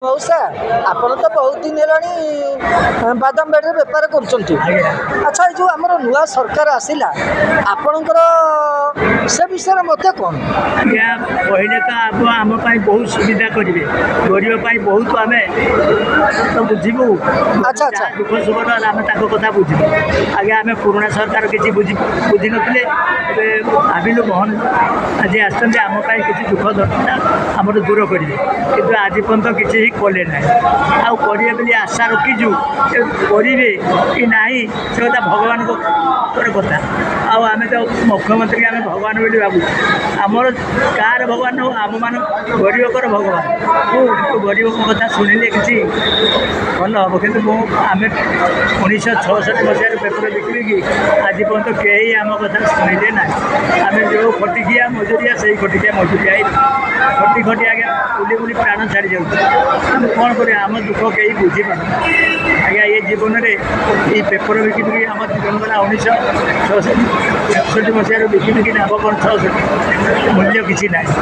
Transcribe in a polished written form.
ମଉସା, ଆପଣ ତ ବହୁତ ଦିନ ହେଲାଣି ବାଦାମବାଡ଼ିରେ ବେପାର କରୁଛନ୍ତି। ଆଜ୍ଞା। ଆଚ୍ଛା, ଏଇ ଯେଉଁ ଆମର ନୂଆ ସରକାର ଆସିଲା, ଆପଣଙ୍କର ସେ ବିଷୟରେ ମତ କ'ଣ? ଆଜ୍ଞା, କହିଲେ ତ ଆପଣ ଆମ ପାଇଁ ବହୁତ ସୁବିଧା କରିବେ, ଗରିବ ପାଇଁ ବହୁତ। ଆମେ ତ ବୁଝିବୁ। ଆଚ୍ଛା, ଆଚ୍ଛା। ଯାହା ଦୁଃଖ ସୁଖ ହେଲେ ଆମେ ତାଙ୍କ କଥା ବୁଝିବୁ ଆଜ୍ଞା। ଆମେ ପୁରୁଣା ସରକାର କିଛି ବୁଝିନଥିଲେ। ଏବେ ଭାବିଲୁ ମୋହନ ଆଜି ଆସିଛନ୍ତି, ଆମ ପାଇଁ କିଛି ଦୁଃଖ ଦରକାର ଆମର ଦୂର କରିବେ। କିନ୍ତୁ ଆଜି ପର୍ଯ୍ୟନ୍ତ କିଛି ହିଁ କଲେ ନାହିଁ। ଆଉ କରିବେ ବୋଲି ଆଶା ରଖିଛୁ। ସେ କରିବେ କି ନାହିଁ, ସେ କଥା ଭଗବାନଙ୍କର କଥା। ଆଉ ଆମେ ତ ମୁଖ୍ୟମନ୍ତ୍ରୀ ଆମେ ଭଗବାନ ବୋଲି ଭାବୁଛୁ। ଆମର କାହାର ଭଗବାନ ନୁହଁ, ଆମମାନ ଗରିବଙ୍କର ଭଗବାନ। କିନ୍ତୁ ଗରିବଙ୍କ କଥା ଶୁଣିଲେ କିଛି ଭଲ ହେବ। କିନ୍ତୁ ଆମେ 1966 ମସିହାରେ ପେପର ବିକ୍ରିକି ଆଜି ପର୍ଯ୍ୟନ୍ତ କେହି ଆମ କଥା ଶୁଣିଲେ ନାହିଁ। ଆମେ ଯେଉଁ ଖଟିକିଆ ମଜୁରିଆ, ସେଇ ଖଟିକିଆ ମଜୁରିଆ ହିଁ ଖଟି ଖଟି ଆଜ୍ଞା ବୁଲି ବୁଲି ପ୍ରାଣ ଛାଡ଼ି ଯାଉଛି। ଆମେ କ'ଣ କରିବା? ଆମ ଦୁଃଖ କେହି ବୁଝିପାରୁନି ଆଜ୍ଞା। ଏ ଜୀବନରେ ଏଇ ପେପର ବିକି ବିକି ଆମ ଜୀବନ ଗଲା। 1966 ମସିହାରୁ ବିକି ବିକି ଲାଭ କ'ଣ? 66 ମୂଲ୍ୟ କିଛି ନାହିଁ।